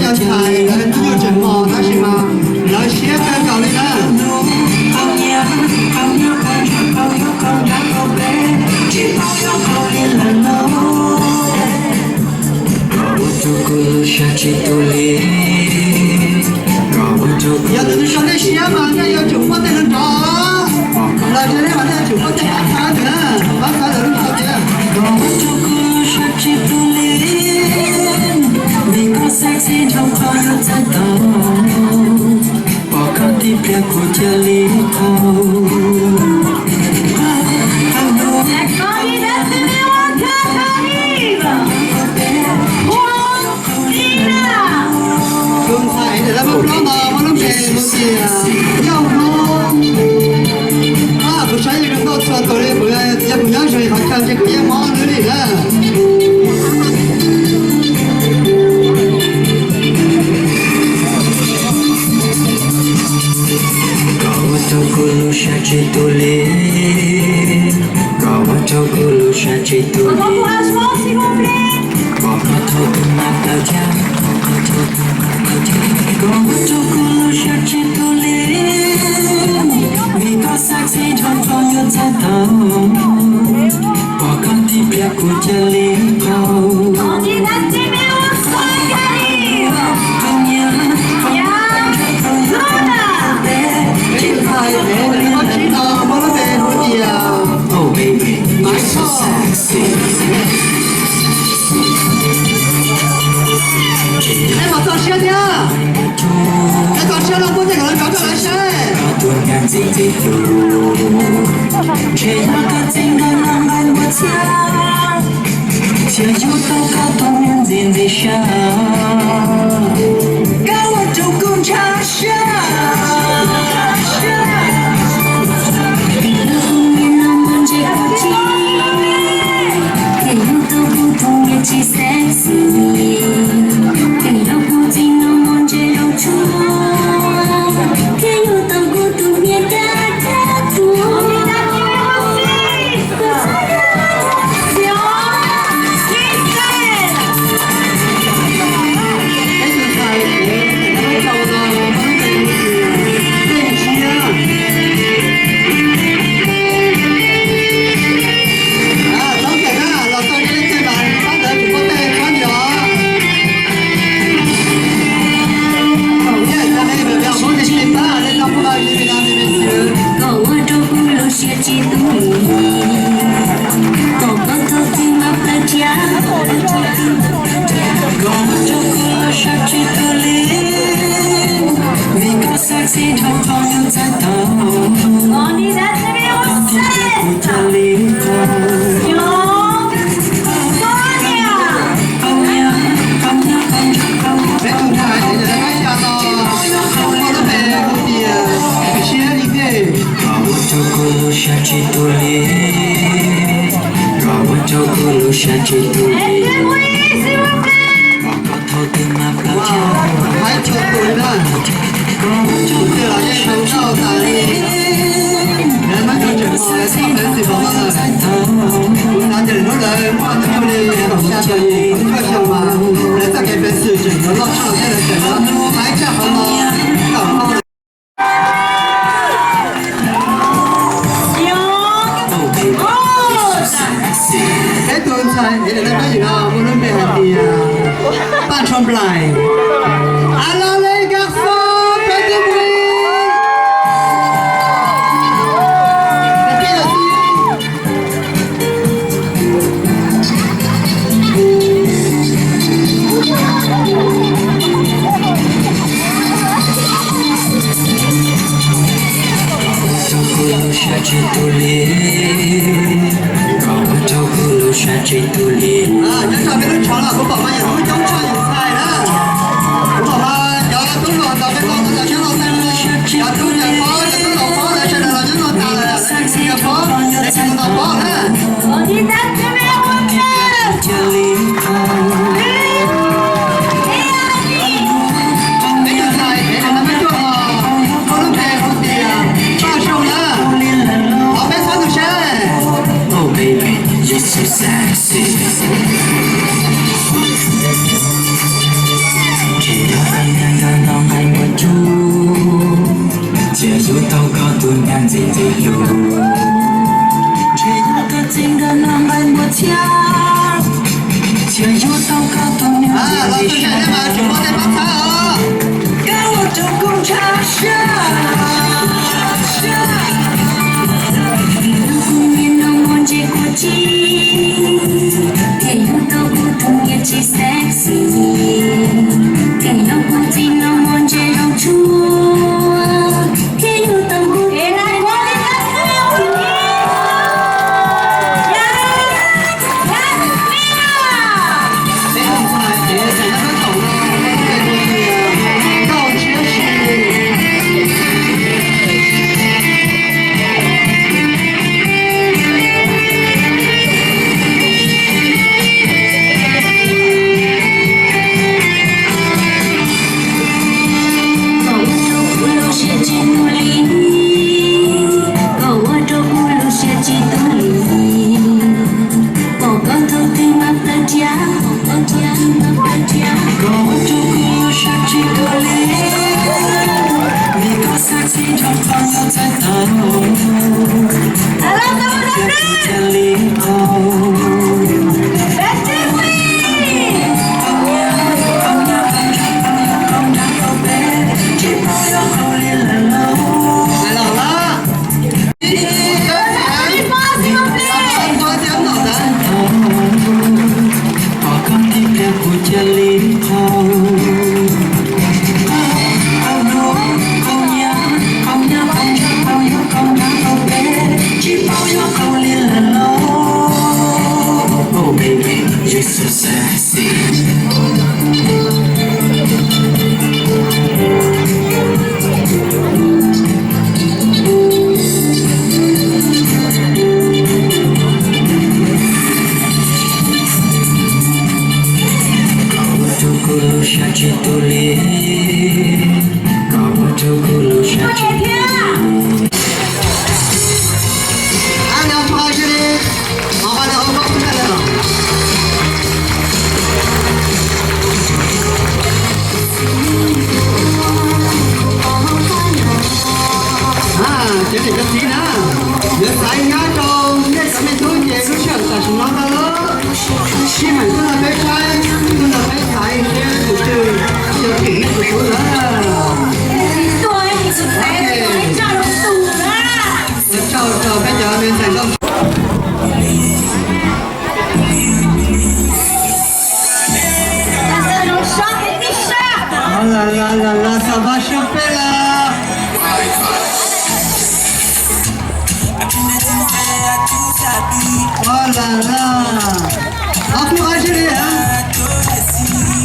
Ntxhais lawv hnub nyoog tseem mos tab sis mas lawv siab kawg nkaus li na. Yog tus twg tsis tau nej siab mas nej yuav tsum muab tej no nrov. Los yog nej mas nej yuav tsum muab tej pab xav ntawd na, pab xav ntawm lub hauv tias. Pom koj tib pliag kuv cia li qaug. Tus ntxhais lawv muab plaub no muab lub npe hu tias Yauj Hmoob. Kuv saib yog nkauj txhua tus li, kuv yog kuv nyob ze qhov chaw ces kuv yeej mob lwb li na. Koj ua rau kuv lub siab tsis tu li, koj ua rau kuv lub siab tsis tu li. Pom koj thaum twg mas tawm thiab, pom koj thaum twg mas tawm thiab, koj ua rau kuv lub siab tsis tu li. Vim koj xav txij dhau dhau yuav txog tau, pom koj tib pliag kuv cia li qaug. Nej mas txog siab thiab. Nej txog siab no muab tej kom lawv rov rau lawv saib. Ntshe yog koj txij nkawm no nqaij npua txhiab, thiaj yug tau koj tus niam ntxim ntxim siab. Koj ua rau kuv ntshav siab. Koj ua rau kuv ntshav siab. Koj ua rau kuv tau kuv tus niam tsis sexy, koj ua rau kuv txij no muaj ntses los tsuag, koj ua rau kuv tus niam dab dab tuag. Koj ua rau kuv lub siab tsis tu li, kom koj thaum twg mas plaws cia, koj ua rau kuv lub siab tsis tu li, vim koj sexy dhau dhau yuav txog tau, koj thiaj cia kuv cia li qaug. Koj ua rau kuv lub siab tsis tu li, koj ua rau kuv lub siab tsis tu li, koj thaum twg mas plaws thiab, koj ua rau kuv lub siab tsis tu li. Peb tus ntxhais es lawv peb yim no muaj lub npe hais tias Paj Ntsho Nplaim, a los le nkag fo peb twb mus li. Rau kuv lub siab tsis tu li, koj ua rau kuv lub siab tsis tu li. Nyob rau peb lub tshav los kuv pom mas yog lub coob tshaj yus txhais na. Kuv pom mas cov tub hluas ntawm peb no cov nyob no, cov tub niam pob, cov tub laus pob lawv sawv daws los nyob no tas lawm, cov pob, cov tub laus pob na. Peb tus ntxhais es lawv peb tuaj los muaj lub npe hu tias Paj Zoo na. Thov peb txhua tus saib. Cia yuav tau koj tus nyab ntxim ntxim hlub, ntshe yuav tau txij nkawm no nqaij npua txhiab. Cia yuav tau koj tus nyab ntxim hlub, koj ua rau kuv ntshav sab. Kuv niag no muaj ntsis kua txib, thiaj yuav tau kuv tus niam tsis sexy. Thiaj yuav kuv txiv no muaj ntsis zoo tshuaj, thiaj yuav tau kuv tus niam Koj ua rau kuv lub siab tsis tuag li, koj ua rau kuv lub siab tsis tuag li, pom koj thaum twg mas plaws tshiab, pom koj thaum twg mas plaws tshiab. Koj ua rau kuv lub siab tsis tuag li, vim koj sexy rau qhov yog txhais tau. Cia li qau. Hais los lawm. Pom koj tib pliag kuv cia li qau. Qau nruab, qau nyiab, qau nyiab, qau ntshav, qau yuag, qau nrab, qau peb, tsis paub yuav qau li lawm los. Oh baby, you're so sexy. Koj ua rau kuv lub siab tsis tuag li, koj ua rau kuv lub siab tsis tuag li. Cov niam cov txiv na, yuav xaiv nyab rau nej cov me tub ces lub sij hawm tam sim no tau lawm. Sij hawm tuaj nrog peb saib, tuaj nrog peb xaiv seb tus twg yuav twm nej tus tub lawm. Ua tsaug rau peb cov me ntxhais nkauj. Las las las las xa pab siab peb las. Ua las las. Ob tug qab sib li.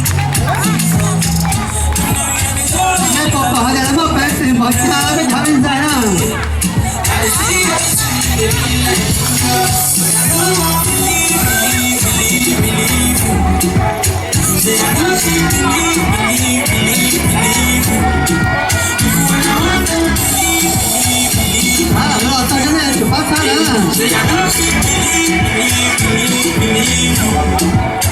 Nej puas pom hais tias lawv muaj peev xwm npaum cas peb cov me ntxhais na? Los tau cov nej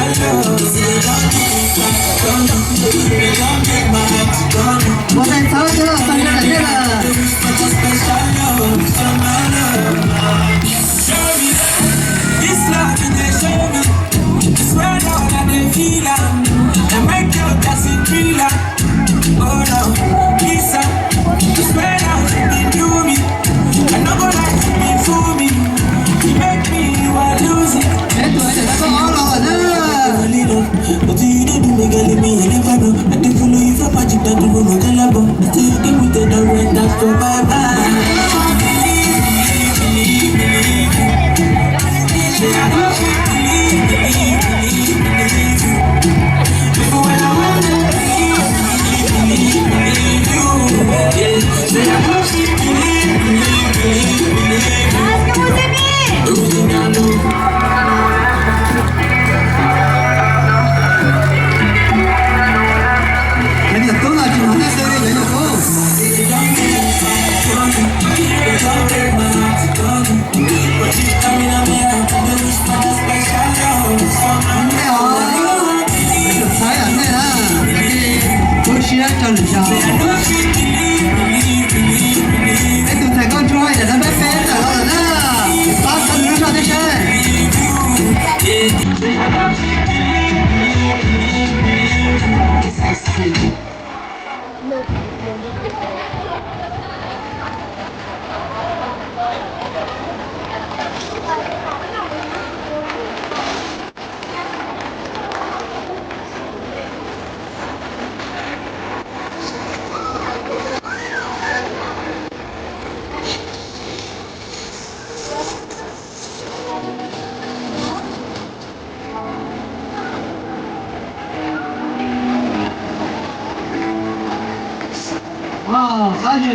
tsum pab txhawb na. Ua ntej txhawb xwb los tau cov daim teb lawm. Peb tus daim teb ob los lawm na. Cov niam tub no tsis hnov nej xwb li cov niam tub.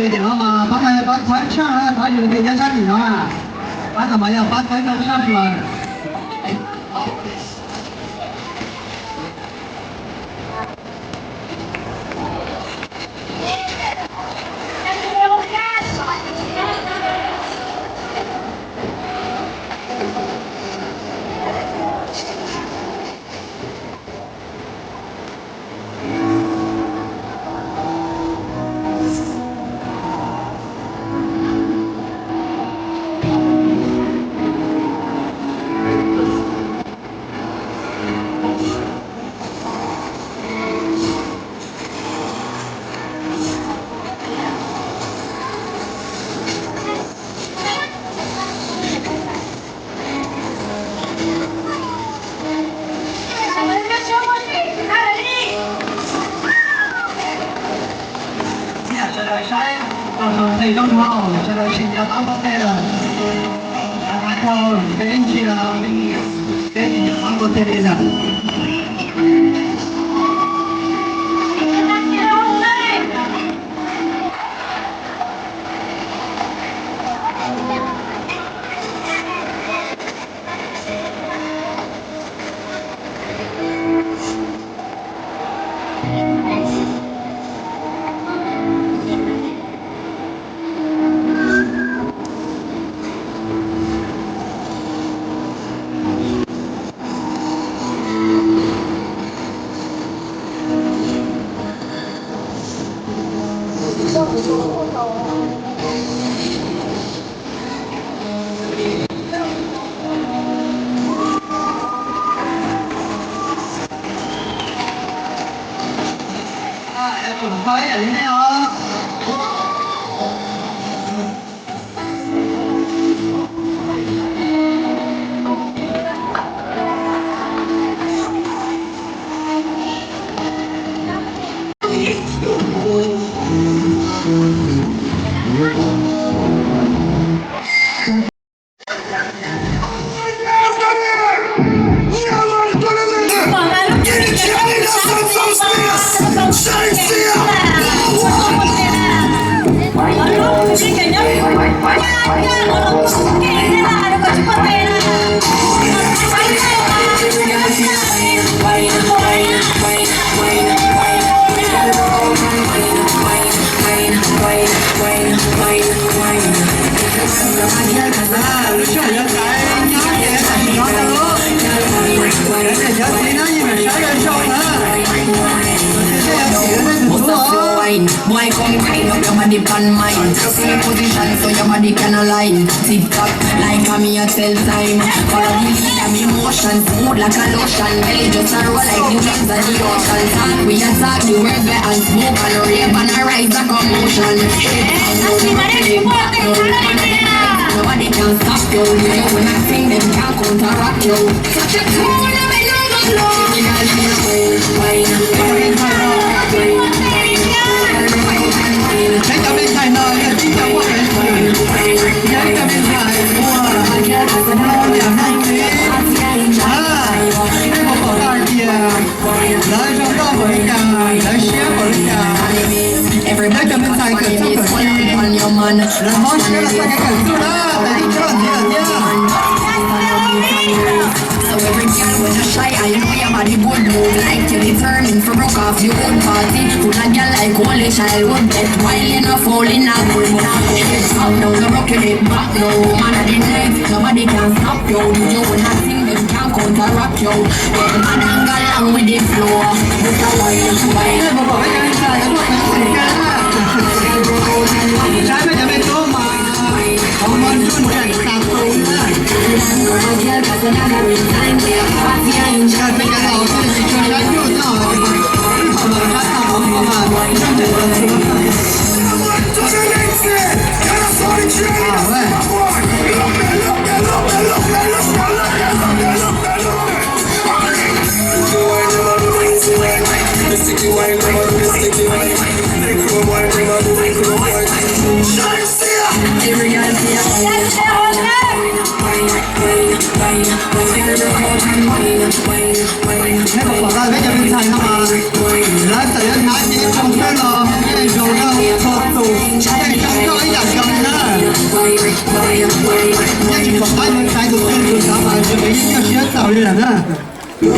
Ces no mas pab no yog pab thawb tshaj, thawb yus tus nyob sab tim no, pab no mas yog pab thawb rau sab plaws. Sawv daws saib, sawv daws tsis nco qab npau tej lawm, peb ntsis los peb tsis nco qab npau tej li lawm. Lub sij hawm yuav txais nyob ces tam sim no tau lub, cov niam cov txiv no yeej meem saib zoo zoo na. Tus twg yuav txiv yuav nej tus tub os. Why come kind of your body pan mine? Just in position so your body can align. Tip top like I'm here tell time. Follow the lead, I'm in motion. Smooth like a lotion. Belly just a roll like the waves of the ocean. Talk, we attack the world, we unsmoke and rave and a rise a commotion. Hey, nobody can stop you. Do your own thing, them can't counteract you. Such a cool, let me know my love. Wine, wine, wine, wine. Peb cov me ntxhais no yog tib cov muaj peev xwm, yog ib cov me ntxhais uas mlom yam neeg li. Nej puas pom hais tias lawv zoo nkauj npaum li cas, lawv siab npaum li cas? Peb cov me ntxhais kawm txuj kawm ci, lawv mob siab los txoj kev kawm txuj na, tas tib tsob ntxiv lawm thiab. So every girl with a shy eye, you know your body good look like you determined for broke off your own party. Put a girl like Holy Child would get wild in a fall in a good mood. Head top down, no broken it back, no man of the night. Nobody can stop you. Do you wanna sing? Them can't counteract you. Them bad and galang with the flow. Put a wine, wine. Saib peb cov me tub mas qhov muag nruj nreem tas tus na. Peb cov laus thiaj tsis tshua sab nruj no, qhov mas sab tag qhov muag mas nruj nreem tas tus. Neb puas pom tau peb cov me ntxhais no mas lawv txawm yuav hnav ces ib tsoom xwb los yeej zoo nkauj txhua tus, yeej zoo nkauj ib yam nkaus li na. Yeej tsis pom qab yuav xaiv tus twg tus xav mas ntshe yeej nyuaj siab txaus li lawm na. Cov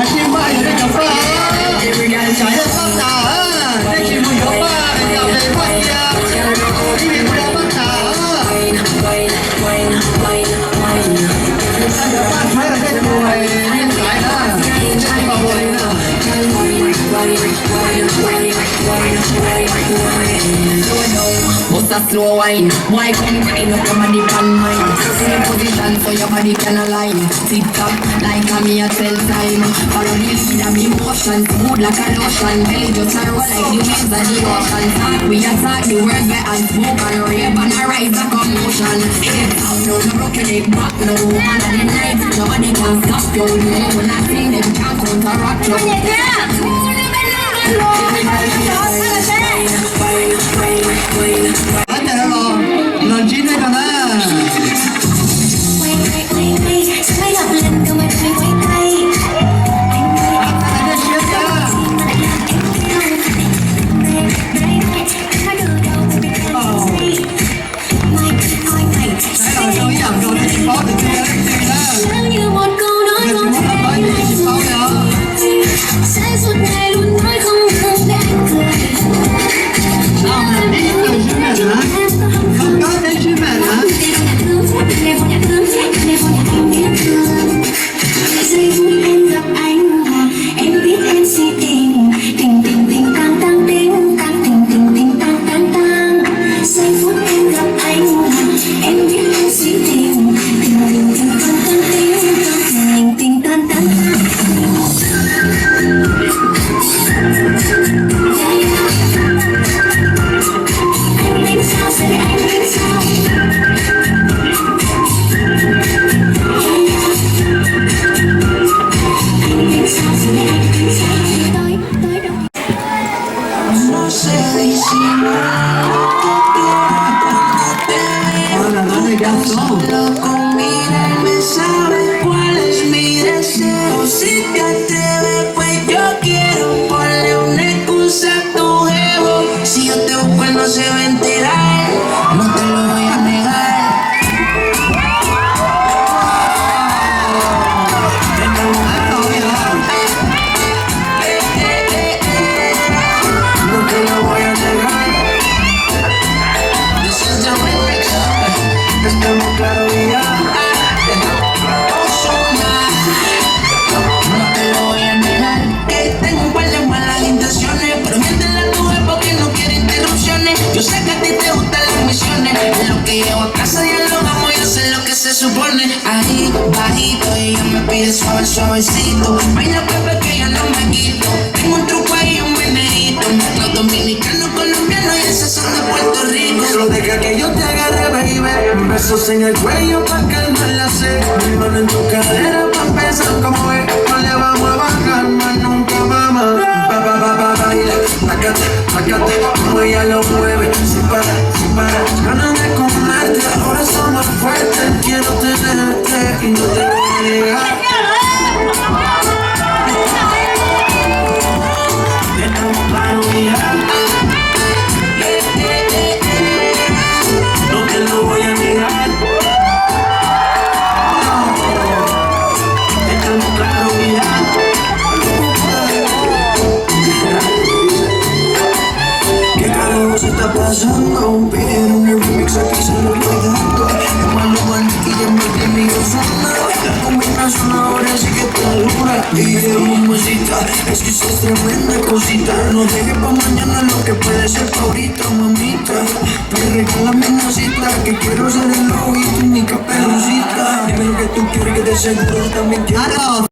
sib npaj yog nej cov paj, cov yog paj tas, nej tsis mus yuav paj, cov paj tiag, ib mus yuav paj tas. Cov paj thaib los tej tus nej xaiv na, nej tsis pom ua li na. Pose a slow wine, why come grind up your body pan mine? Sitting in position so your body can align. Tip top, like a me a tell time. Follow the lead of emotion, smooth like a lotion. Belly just a roll like the waves of the ocean. Talk, we attack the world, we unspoken. Rave and a rise a commotion. Get up, no, no broken it back, no. One of the night, nobody can stop you. No, when I sing, them can't counteract you. Qhov ntawd los los ntsib nej no na. Saib los zoo ib yam nkaus, nej tsis paub tus twg yog leej twg na. Yog tsis muab qhov paub ces nej tsis paub li os. Ib tug sib mam na, koj koj teb sib mam na. Giây phút em gặp anh là em biết em si tình. Tình tình tình tăng tăng, tình tăng, tình tình tình tăng tăng tăng. Giây phút em gặp anh là em biết em si tình. Tình tình tình tăng tăng, tình tăng, tình tình tăng tăng tăng. Anh, anh sao, say anh, anh sao? Solo con mirarme sabes cuál es mi deseo. Si te atreves, pues yo quiero. Ponle una excusa a tu ego. Si yo te busco, él no se va a enterar. No te lo voy a negar. No te lo voy a negar. This is the remix. Estamos claros y ya. Ozuna. No te lo voy a negar que tengo un par de malas intenciones, pero miéntele a tu jefe que no quiere interrupciones. Yo sé que a ti te gustan las misiones. En lo que llego a casa ya lo vamos y hacer lo que se supone. Ahí, bajito, y ella me pide suave, suavecito. Baila, bebé, que yo no me quito. Tengo un truco ahí, un meneíto. Mezclo dominicano, colombiano y ese son de Puerto Rico. Solo deja que yo te agarre, baby. Besos en el cuello pa' calmar la sed. Mi mano en tu cadera pa' empezar como es. No le vamos a bajar más nunca, mamá. Ba, ba, ba, ba, baila. Tácate, tácate, como ella lo mueve. Sin parar, sin parar. Ganas de comerte, ahora somos fuertes. Quiero tenerte y no te voy a negar. Estamos claros y ya. No te lo voy a negar. Estamos claros y ya. Pasando, pero en el remix aquí se lo estoy dando. Es más, los maniquíes me tienen gozando. La combinación ahora sí que está dura. Y es mamacita, es que esa es tremenda cosita. No dejes pa' mañana lo que puede ser pa' ahorita, mamita. Ven, regálame una cita, que quiero ser el lobo y tú mi caperucita. Dime lo que tú quieres, que de seguro tú también quieres.